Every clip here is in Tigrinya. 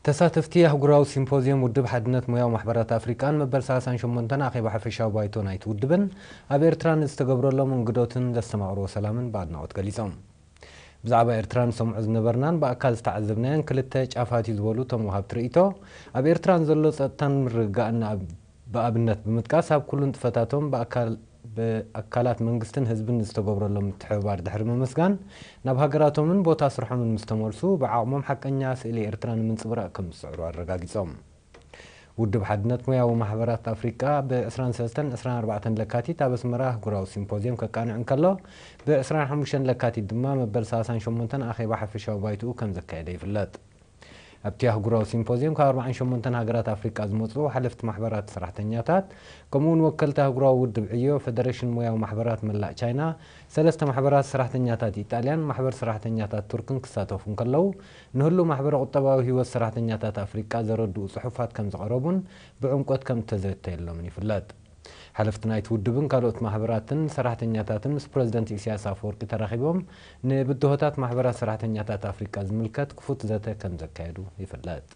ተሳተፍቲ ኣህጉራዊ ሲምፖዝየም ውድብ ሓድነት ሞያዊ ማሕበራት ኣፍሪቃን መበል ሰላሳን ሸሞንተን ኣኼባ ሓፈሻዊ ባይቶ ናይቲ ውድብን ኣብ ኤርትራ ንዝተገብረሎም እንግዶትን ዘስተማቕርዎ ሰላምን ብኣድናቖት ገሊጾም። ብዛዕባ ኤርትራ ንሰምዖ ዝነበርናን ብኣካል ዝተዓዘብናዮን ክልተ ጫፋት እዩ ዝበሉ እቶም ወሃብቲ ርእይቶ፣ ኣብ ኤርትራ ንዘሎ ጸጥታን ምርግጋእን ኣብ ብኣብነት ብምጥቃስ፣ ኣብ ኩሉ ንጥፈታቶም ብኣካል-፣ ብኣካላት መንግስትን ህዝብን ዝተገብረሎም ምትሕብባር ድሕሪ ምምስጋን፣ ናብ ሃገራቶምን ቦታ ስርሖምን ምስ ተመልሱ፣ ብዓቕሞም ሓቀኛ ስእሊ ኤርትራ ንምንጽብራቕ ከም ዝጽዕሩ ኣረጋጊጾም። ውድብ ሓድነት ሞያዊ ማሕበራት ኣፍሪቃ ብ ዕስራን ሰለስተን ዕስራን ኣርባዕተን ለካቲት ኣብ ኣስመራ ኣህጉራዊ ሲምፖዝየም ከቃንዕ እንከሎ፣ ብ ዕስራን ሓሙሽተን ለካቲት ድማ መበል ሰላሳን ሸሞንተን ኣኼባ ሓፈሻዊ ባይትኡ ከም ዘካየደ ይፍለጥ። ኣብቲ ኣህጉራዊ ሲምፖዝየም ካብ ኣርባዓን ሸሞንተን ሃገራት ኣፍሪቃ ዝመጹ ሓለፍቲ ማሕበራት ሰራሕተኛታት፣ ከምኡ'ውን ወከልቲ ኣህጉራዊ ውድብ ዕዮ፣ ፈደረሽን ሞያዊ ማሕበራት መላእ ቻይና፣ ሰለስተ ማሕበራት ሰራሕተኛታት ኢጣልያን ማሕበር ሰራሕተኛታት ቱርክን ክሳተፉ እንከለዉ፣ ንህሉ ማሕበረ ቁጠባዊ ህይወት ሰራሕተኛታት ኣፍሪቃ ዘረድኡ ጽሑፋት ከም ዝቐረቡን ብዕምቆት ከም እተዘተየሎምን ይፍለጥ። ሓለፍቲ ናይቲ ውድብን ካልኦት ማሕበራትን ሰራሕተኛታትን ምስ ፕረዚደንት ኢሳያስ ኣፈወርቂ ተራኺቦም፣ ንብድሆታት ማሕበራት ሰራሕተኛታት ኣፍሪቃ ዝምልከት ክፉት ዘተ ከም ዘካየዱ ይፍለጥ።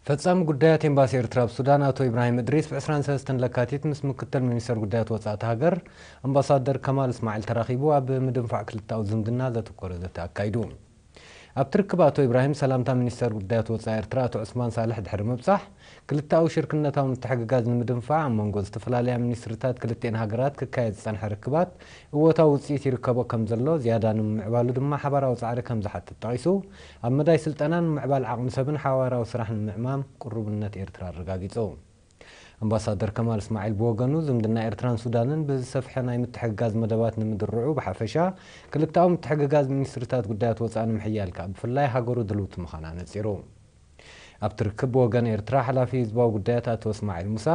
ፈጻሚ ጉዳያት ኤምባሲ ኤርትራ ኣብ ሱዳን ኣቶ ኢብራሂም እድሪስ ብ ዕስራን ሰለስተን ለካቲት ምስ ምክትል ሚኒስተር ጉዳያት ወጻኢ እታ ሃገር ኣምባሳደር ከማል እስማዒል ተራኺቡ ኣብ ምድንፋዕ ክልተኣዊ ዝምድና ዘተኮረ ዘተ ኣካይዱ። ኣብቲ ርክብ ኣቶ ኢብራሂም ሰላምታ ሚኒስተር ጉዳያት ወጻኢ ኤርትራ ኣቶ ዑስማን ሳልሕ ድሕሪ ምብጻሕ፣ ክልተኣዊ ሽርክነታዊ ምትሕግጋዝ ንምድንፋዕ ኣብ መንጎ ዝተፈላለያ ሚኒስትሪታት ክልቲኤን ሃገራት ክካየድ ዝጸንሐ ርክባት እወታዊ ውጽኢት ይርከቦ ከም ዘሎ፣ ዝያዳ ንምምዕባሉ ድማ ሓባራዊ ጻዕሪ ከም ዝሓትት ጠቒሱ፣ ኣብ መዳይ ስልጠናን ምምዕባል ዓቕሚ ሰብን ሓባራዊ ስራሕ ንምዕማም ቅሩብነት ኤርትራ ኣረጋጊጹ። ኣምባሳደር ከማል እስማዒል ብወገኑ፣ ዝምድና ኤርትራን ሱዳንን ብዝሰፍሐ ናይ ምትሕግጋዝ መደባት ንምድርዑ ብሓፈሻ፣ ክልተኣዊ ምትሕግጋዝ ሚኒስትሪታት ጉዳያት ወጻኢ ንምሕያል ከኣ ብፍላይ ሃገሩ ድልውቲ ምዃና ኣነጺሩ። ኣብቲ ርክብ ብወገን ኤርትራ ሓላፊ ህዝባዊ ጉዳያት ኣቶ እስማዒል ሙሳ፣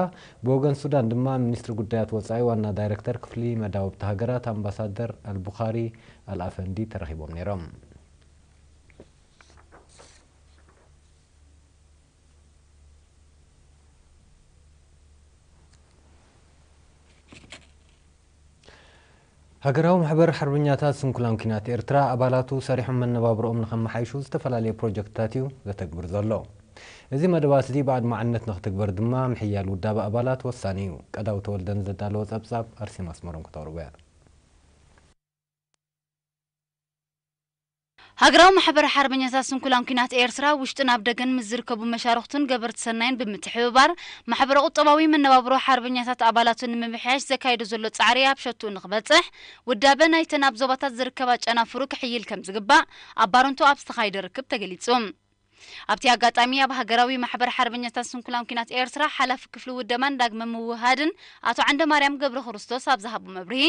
ብወገን ሱዳን ድማ ሚኒስትሪ ጉዳያት ወጻኢ ዋና ዳይረክተር ክፍሊ መዳውብቲ ሃገራት ኣምባሳደር ኣልቡኻሪ ኣልኣፈንዲ ተረኺቦም ነይሮም። ሃገራዊ ማሕበር ሓርበኛታት ስንኩላን ኲናት ኤርትራ ኣባላቱ ሰሪሖም መነባብሮኦም ንኸመሓይሹ ዝተፈላለየ ፕሮጀክትታት እዩ ዘተግብር ዘሎ። እዚ መደባት እዚ ብኣድማዕነት ንኽትግበር ድማ ምሕያል ውዳበ ኣባላት ወሳኒ እዩ። ቀዳው ተወልደ ንዘዳለዎ ጸብጻብ ኣርሴማ ኣስመሮም ክተቕርቦ እያ። ሃገራዊ ማሕበር ሓርበኛታት ስንኩላን ኲናት ኤርትራ ውሽጥን ኣብ ደገን ምስ ዝርከቡ መሻርኽቱን ገበርቲ ሰናይን ብምትሕብባር ማሕበረ ቁጠባዊ መነባብሮ ሓርበኛታት ኣባላቱ ንምምሕያሽ ዘካየዶ ዘሎ ጻዕሪ ኣብ ሸትኡ ንኽበጽሕ ውዳበ ናይተን ኣብ ዞባታት ዝርከባ ጨናፍሩ ክሕይል ከም ዝግባእ ኣብ ባረንቱ ኣብ ዝተኻየደ ርክብ ተገሊጹ። ኣብቲ ኣጋጣሚ ኣብ ሃገራዊ ማሕበር ሓርበኛታት ስንኩላን ኲናት ኤርትራ ሓላፊ ክፍሊ ውደባን ዳግመ ምውህሃድን ኣቶ ዓንደማርያም ገብረክርስቶስ ኣብ ዝሃቦ መብርሂ፣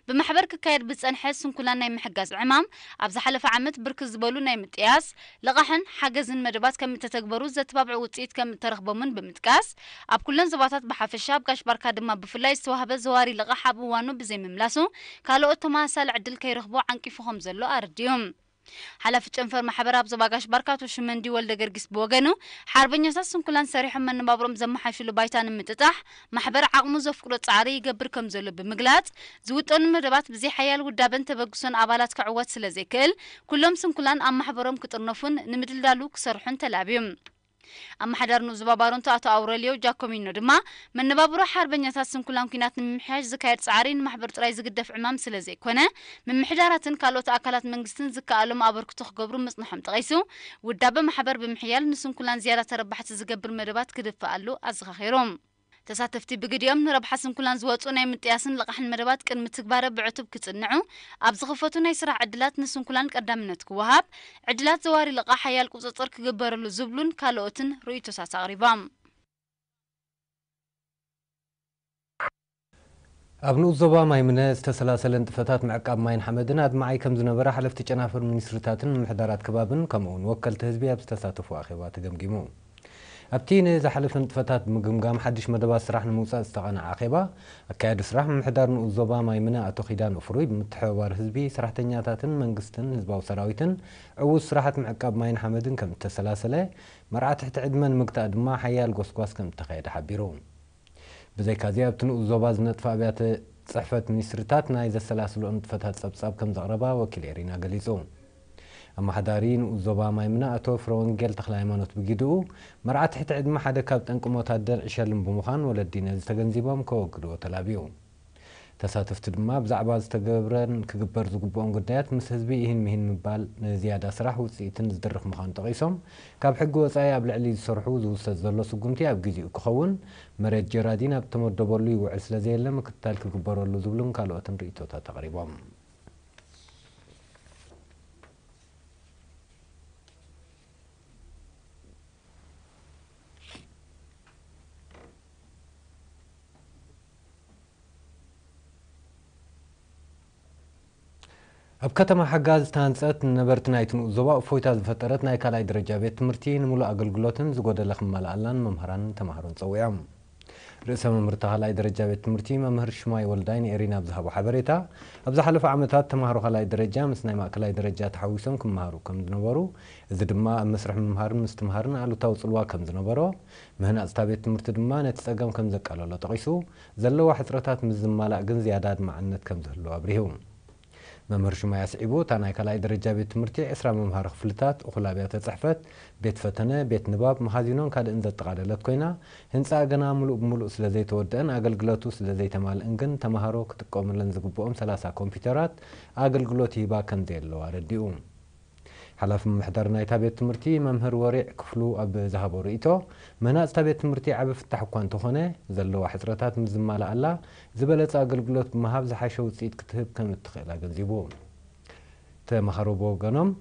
ብማሕበር ክካየድ ብዝጸንሐ ስንኩላን ናይ ምሕጋዝ ዕማም ኣብ ዝሓለፈ ዓመት ብርክት ዝበሉ ናይ ምጥያስ፣ ልቓሕን ሓገዝን መደባት ከም እተተግበሩ ዘተባብዑ ውጽኢት ከም እተረኽቦምን ብምጥቃስ፣ ኣብ ኩለን ዞባታት ብሓፈሻ ኣብ ጋሽ ባርካ ድማ ብፍላይ ዝተዋህበ ዘዋሪ ልቓሕ ኣብ እዋኑ ብዘይምምላሱ ካልኦት ተመሳሳሊ ዕድል ከይረኽቡ ዓንቂፉ ከም ዘሎ ኣረዲኡ። ሓላፊ ጨንፈር ማሕበር ኣብ ዞባ ጋሽ ባርካ ኣቶ ሽመንዲ ወልደ ገርጊስ ብወገኑ፣ ሓርበኛታት ስንኩላን ሰሪሖም መነባብሮም ዘመሓሽሉ ባይታ ንምጥጣሕ ማሕበር ዓቕሙ ዘፍቅዶ ጻዕሪ ይገብር ከም ዘሎ ብምግላጽ፣ ዝውጠኑ መደባት ብዘይ ሓያል ውዳበን ተበግሶን ኣባላት ክዕወት ስለ ዘይክእል፣ ኩሎም ስንኩላን ኣብ ማሕበሮም ክጥርነፉን ንምድልዳሉ ክሰርሑን ተላብዩ። ኣመሓዳሪ ንኡስ ዞባ ባረንቱ ኣቶ ኣውረልዮ ጃኮሚኖ ድማ፣ መነባብሮ ሓርበኛታት ስንኩላን ኲናት ንምምሕያሽ ዝካየድ ጻዕሪ ንማሕበር ጥራይ ዝግደፍ ዕማም ስለ ዘይኮነ፣ ምምሕዳራትን ካልኦት ኣካላት መንግስትን ዝከኣሎም ኣበርክቶ ክገብሩ ምጽንሖም ጠቒሱ፣ ውዳበ ማሕበር ብምሕያል ንስንኩላን ዝያዳ ተረባሕቲ ዝገብር መደባት ክድፍኣሉ ኣዘኻኺሩ። ተሳተፍቲ ብግዲኦም ንረብሓ ስንኩላን ዝወጹ ናይ ምጥያስን ልቓሕን መደባት ቅድሚ ትግባረ ብዕቱብ ክጽንዑ፣ ኣብ ዝኽፈቱ ናይ ስራሕ ዕድላት ንስንኩላን ቀዳምነት ክወሃብ፣ ዕድላት ዘዋሪ ልቓሕ ሓያል ቁጽጽር ክግበረሉ ዝብሉን ካልኦትን ርእይቶታት ኣቕሪቦም። ኣብ ንኡስ ዞባ ማይምነ ዝተሰላሰለ ንጥፈታት ምዕቃብ ማይን ሓመድን ኣድማዓይ ከም ዝነበረ ሓለፍቲ ጨናፍር ሚኒስትሪታትን ምምሕዳራት ከባብን ከምኡውን ወከልቲ ህዝቢ ኣብ ዝተሳተፉ ኣኼባ ተገምጊሙ። ኣብቲ ንዝሓለፈ ንጥፈታት ብምግምጋም ሓድሽ መደባት ስራሕ ንምውፃእ ዝተቓነዐ ኣኼባ፣ ኣካያዲ ስራሕ ምምሕዳር ንኡስ ዞባ ማይምነ ኣቶ ኪዳነ ፍሩይ ብምትሕብባር ህዝቢ፣ ሰራሕተኛታትን መንግስትን ህዝባዊ ሰራዊትን ዕዉት ስራሓት ምዕቃብ ማይን ሓመድን ከም እተሰላሰለ፣ መርዓ ትሕቲ ዕድመ ንምግታእ ድማ ሓያል ጎስጓስ ከም እተኻየደ ሓቢሩ። ብዘይካዚ ኣብቲ ንኡስ ዞባ ዝነጥፋ ኣብያተ ጽሕፈት ሚኒስትሪታት ናይ ዘሰላስልኦ ንጥፈታት ጸብጻብ ከም ዘቕረባ ወኪል ኤሪና ገሊጹ። ኣመሓዳሪ ንኡስ ዞባ ማይምነ ኣቶ ፍረወንጌል ተኽለሃይማኖት ብጊድኡ፣ መርዓ ትሕቲ ዕድመ ሓደ ካብ ጠንቂ ሞት ኣደን ዕሸልን ብምዃን ወለዲ ነዚ ተገንዚቦም ከወግድዎ ተላብዩ። ተሳተፍቲ ድማ ብዛዕባ ዝተገብረን ክግበር ዝግብኦን ጉዳያት ምስ ህዝቢ ኢሂን ምሂን ምባል ንዝያዳ ስራሕ ውፅኢትን ዝድርኽ ምዃኑ ጠቒሶም፣ ካብ ሕጊ ወፃኢ ኣብ ልዕሊ ዝሰርሑ ዝውሰድ ዘሎ ስጉምቲ ኣብ ግዚኡ ክኸውን፣ መሬት ጀራዲን ኣብ ተመደበሉ ይውዕል ስለዘየለ ምክትታል ክግበረሉ ዝብሉን ካልኦትን ርእይቶታት ኣቕሪቦም። ኣብ ከተማ ሓጋ ዝተሃንጸት ንነበርቲ ናይቲ ንኡስ ዞባ እፎይታ ዝፈጠረት ናይ ካልኣይ ደረጃ ቤት ትምህርቲ ንምሉእ ኣገልግሎትን ዝጎደለ ክመልኣላን መምህራንን ተማሃሮን ጸዊዖም። ርእሰ መምህር እታ ካልኣይ ደረጃ ቤት ትምህርቲ መምህር ሽማይ ወልዳይ ንኤሪና ኣብ ዝሃቦ ሓበሬታ፣ ኣብ ዝሓለፈ ዓመታት ተማሃሮ ካልኣይ ደረጃ ምስ ናይ ማእከላይ ደረጃ ተሓዊሶም ክመሃሩ ከም ዝነበሩ፣ እዚ ድማ ኣብ መስርሕ ምምሃርን ምስትምሃርን ኣሉታዊ ጽልዋ ከም ዝነበሮ፣ ምህናጽ እታ ቤት ትምህርቲ ድማ ነቲ ጸገም ከም ዘቃለሎ ጠቒሱ፣ ዘለዋ ሕጽረታት ምስ ዝማላእ ግን ዝያዳ ኣድማዕነት ከም ዝህልዎ ኣብሪሁ። መምህር ሽማይ ኣስዒቡ፣ እታ ናይ ካልኣይ ደረጃ ቤት ትምህርቲ ዕስራ መምሃሪ ክፍልታት፣ እኹል ኣብያተ ጽሕፈት፣ ቤት ፈተነ፣ ቤት ንባብ፣ መኻዚኖን ካልእን ዘጠቓለለት ኮይና፣ ህንጻኣ ገና ምሉእ ብምሉእ ስለ ዘይተወደአን ኣገልግለቱ ስለ ዘይተማልእን ግን ተማሃሮ ክጥቀሙለን ዝግብኦም ሰላሳ ኮምፒውተራት ኣገልግሎት ይህባ ከም ዘየለዋ ኣረዲኡ። ሓላፊ ምምሕዳር ናይታ ቤት ትምህርቲ መምህር ወሪዕ ክፍሉ ኣብ ዝሃቦ ርእይቶ፣ ምህናጽ እታ ቤት ትምህርቲ ዓቢ ፍታሕ እኳ እንተኾነ፣ ዘለዋ ሕጽረታት ምስ ዝማልኣላ ዝበለጸ ኣገልግሎት ብምሃብ ዝሓሸ ውጽኢት ክትህብ ከም እትኽእል ኣገንዚቡ። ተመሃሮ ብወገኖም፣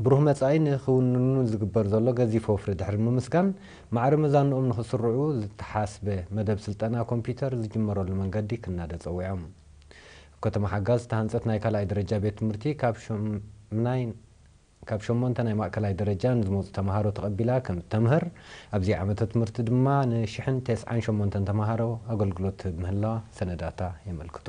ብሩህ መጻኢ ንኽውንኑ ዝግበር ዘሎ ገዚፍ ወፍሪ ድሕሪ ምምስጋን፣ ማዕረ መዛንኦም ንኽስርዑ ዝተሓስበ መደብ ስልጠና ኮምፒውተር ዝጅመረሉ መንገዲ ክናደ ጸዊዖም። ኣብ ከተማ ሓጋ ዝተሃንጸት ናይ ካልኣይ ደረጃ ቤት ትምህርቲ ካብ ሸምናይ ካብ ሸሞንተ ናይ ማእከላይ ደረጃ ንዝመጹ ተማሃሮ ተቐቢላ ከም እተምህር፣ ኣብዚ ዓመተ ትምህርቲ ድማ ንሽሕን ተስዓን ሸሞንተን ተማሃሮ ኣገልግሎት ትህብ ምህላዋ ሰነዳታ የመልክቱ።